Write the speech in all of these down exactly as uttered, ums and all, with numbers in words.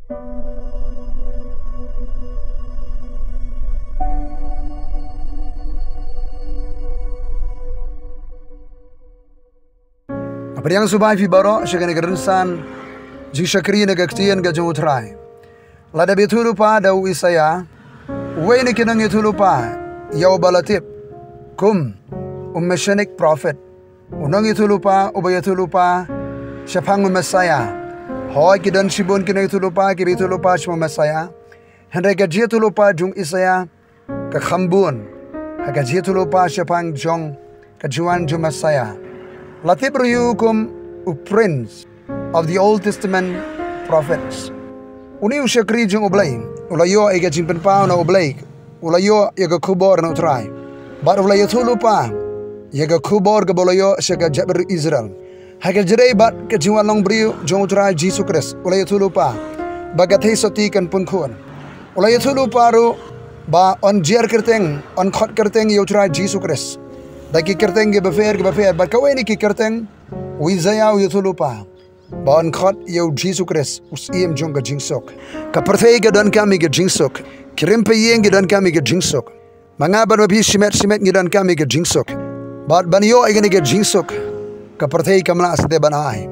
Nga pdiang sngewbha ïa phi baroh sha kane ka rynsan jingshakri na ka ktien ka jong U Trai. Lada ba ïathuhlypa da u Isaïah, uwei na ki nongïathuhlypa ïa uba la tip kum u messianic prophet, u nongïathuhlypa uba ïathuhlypa shaphang u Messiah. Hooid, ki don shibun ki nongïathuhlypa kiba ïathuhlypa shaphang u Messiah, hynrei ka jingïathuhlypa jong u Isaïah ka kham bun ha ka jingïathuhlypa shaphang jong ka jingwan jong u Messiah. La tip ruh ïa u kum u Prince of the Old Testament Prophets. Une u shakri jong U Blei u la ïoh ïa ka jingpynpaw na U Blei, u la ïoh ïa ka khubor na U Trai, bad u la ïathuhlypa ïa ka khubor kaba u la ïoh sha ka jaitbynriew Israel. Ha ka jingïadei bad ka jingwan long briew jong U Trai Jisu Khrist, u la ïathuhlypa ba ka theisotti kan pun khun. U la ïathuhlypa ruh ba yn jer kyrteng, yn khot kyrteng ïa U Trai Jisu Khrist da ki kyrteng kiba pher kiba pher, bad kawei na ki kyrteng u Isaïah u ïathuhlypa ba yn khot ïa U Jisu Khrist u Syiem jong ka jingsuk. Ka pyrthei ka donkam ïa ka jingsuk. Ki rympei ïing ki donkam ïa ka jingsuk. Ma nga bad ma phi shimet shimet ngi donkam ïa ka jingsuk. Bad ban ïoh ïa kane ka jingsuk, ka pyrthei kam lah shuh ban ai.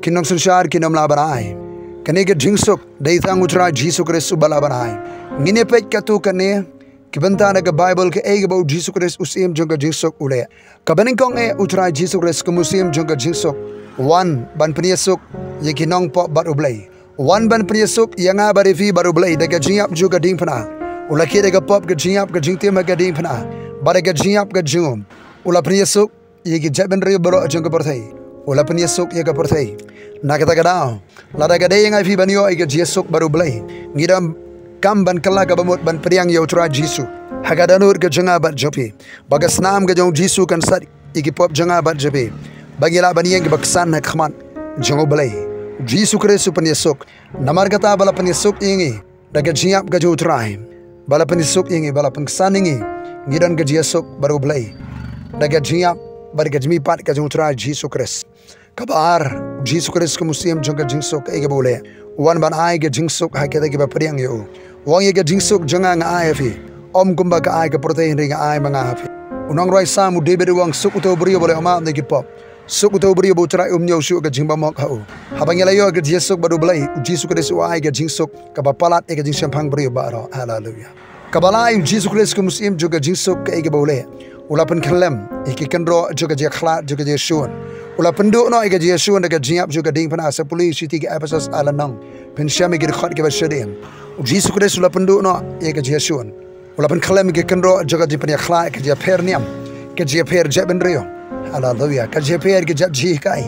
Ki nongsynshar kim lah ban ai. Kane ka jingsuk dei tang U Trai Jisu Khrist uba lah ban ai. Ngin ïa peit katto katne ki bynta na ka Baibl kaei kaba U Jisu Khrist u Syiem jong ka jingsuk u leh. Kaba nyngkong eh, U Trai Jisu Khrist kum u Syiem jong ka jingsuk, u wan ban pynïasuk ïa ki nongpop bad U Blei. U wan ban pynïasuk ïa nga bad ïa phi bad U Blei da ka jingïap jong ka diengphna. U la kit ïa ka pop, ka jingïap, ka jingtim ha ka diengphna, bad da ka jingïap ka jingum u la pynïasuk ïa ki jaitbynriew baroh jong ka pyrthei. U la pynïasuk ïa ka pyrthei. Na kata ka daw, lada ka dei ïa nga ïa phi ban ïoh ïa ka jingïasuk bad U Blei, ngi donkam ban kylla kaba mut ban pdiang ïa U Trai Jisu ha ka dohnud ka jong nga bad jong phi, ba ka snam ka jong U Jisu kan sait ïa ki pop jong nga bad jong phi, ba ngi lah ban ïeng kiba ksan ha khmat jong U Blei. U Jisu Khrist u pynïasuk. Namar kata, ba la pynïasuk ïa ngi da ka jingïap ka jong U Trai, ba la pynïasuk ïa ngi, ba la pynksan ïa ngi, ngi don ka jingïasuk bad U Blei da ka jingïap bad ka jingmihpat ka jong U Trai Jisu Khrist. Kaba ar, U Jisu Khrist kum u Syiem jong ka jingsuk, kaei kaba u leh? U wan ban ai ka jingsuk ha kita kiba pdiang ïa u. U ong, ïa ka jingsuk jong nga nga ai ha phi, ym kumba ka ai ka pyrthei, hynrei nga ai ma nga ha phi. U nongrwai Salm u David u ong, suk uta u briew uba la ïohmad na ki pop. Suk uta u briew uba U Trai um ñiew shuh ka jingbamok ha u. Haba ngi la ïoh ka jingïasuk bad U Blei, U Jisu Khrist u ai ka jingsuk kaba palat ïa ka jingshemphang briew baroh. Haleluia. Kaba lai, U Jisu Khrist kum u Syiem jong ka jingsuk, kaei kaba u leh? U la pynkhyllem ïa ki kynroh jong ka jingkhlad, jong ka jingshun. U la pynduh noh ïa ka jingshun da ka jingïap jong ka diengphna. Sa pule shithi ki Ephesos, ai lynnong, phin shem ïa ki dkhot kiba shadien. U Jisu Khrist u la pynduh noh ïa ka jingshun. U la pynkhyllem ïa ki kynroh jong ka jingpynïakhlad, ka jingïapher niam, ka jingïapher jaitbynriew. Haleluia. Ka jingïapher ki jait jinghikai.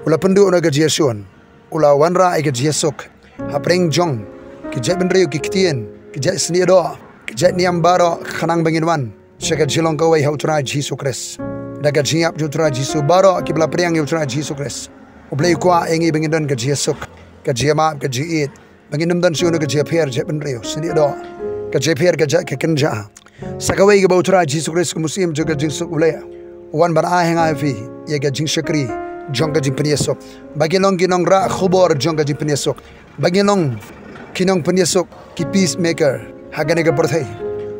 U la pynduh noh ïa ka jingshun. U la wanrah ïa ka jingïasuk hapdeng jong ki jaitbynriew, ki ktien, ki jait snieh doh, ki jait niam baroh, khnang ba ngin wan sha ka jinglong kawei ha U Trai Jisu Khrist. Da ka jingïap jong U Trai Jisu, baroh kiba la pdiang ïa U Trai Jisu Khrist, U Blei u kwah ïa ngi ba ngin don ka jingïasuk, ka jingïamap, ka jingïeit, ba ngin ym don shuh ka jingïapher jaitbynriew, snieh doh, ka jingïapher ka jait ka kynja. Sa kawei kaba U Trai Jisu Khrist kum u Syiem jong ka jingsuk u leh, u wan ban ai ha nga ha phi ïa ka jingshakri jong ka jingpynïasuk, ba ngin long ki nongrah khubor jong ka jingpynïasuk, ba ngin long ki nongpynïasuk, ki peacemaker ha kane ka pyrthei.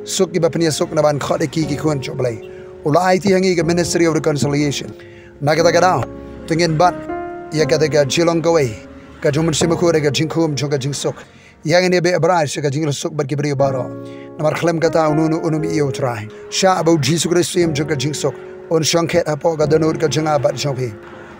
Suk kiba pynïasuk na ban khot ïa ki ki khun jong U Blei. U la aiti ha ngi ka ministry of reconciliation. Na kata ka daw, to ngin bat ïa kata ka jinglong kawei ka jong u Mynsiem Bakhuid ha ka jingkhum jong ka jingsuk. Ïa ngin ïa beh brai sha ka jingïasuk bad ki briew baroh. Namar khlem kata, uno uno um ïohi ïa U Trai. Shah ba U Jisu Khrist, u Syiem jong ka jingsuk, un shong khet hapoh ka dohnud ka jong nga bad jong phi.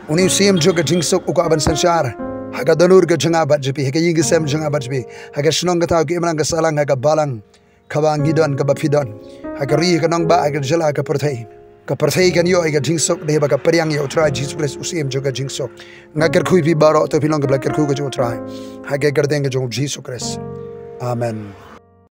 Une u Syiem jong ka jingsuk u kwah ban synshar ha ka dohnud ka jong nga bad jong phi, ha ka ïing ka sem jong nga bad jong phi, ha ka shnong ka thaw, ka imlang ka sahlang, ha ka balang kaba ngi don, kaba phi don, ha ka ri, ha ka nongbah, ha ka jylla, ha ka pyrthei. Ka pyrthei kan ïoh ïa ka jingsuk da kaba ka pdiang ïa U Trai Jisu Khrist, u Syiem jong ka jingsuk. Nga kyrkhu ïa phi baroh, to phin long kiba la kyrkhu ka jong U Trai, ha ka kyrteng ka jong U Jisu Khrist. Amen.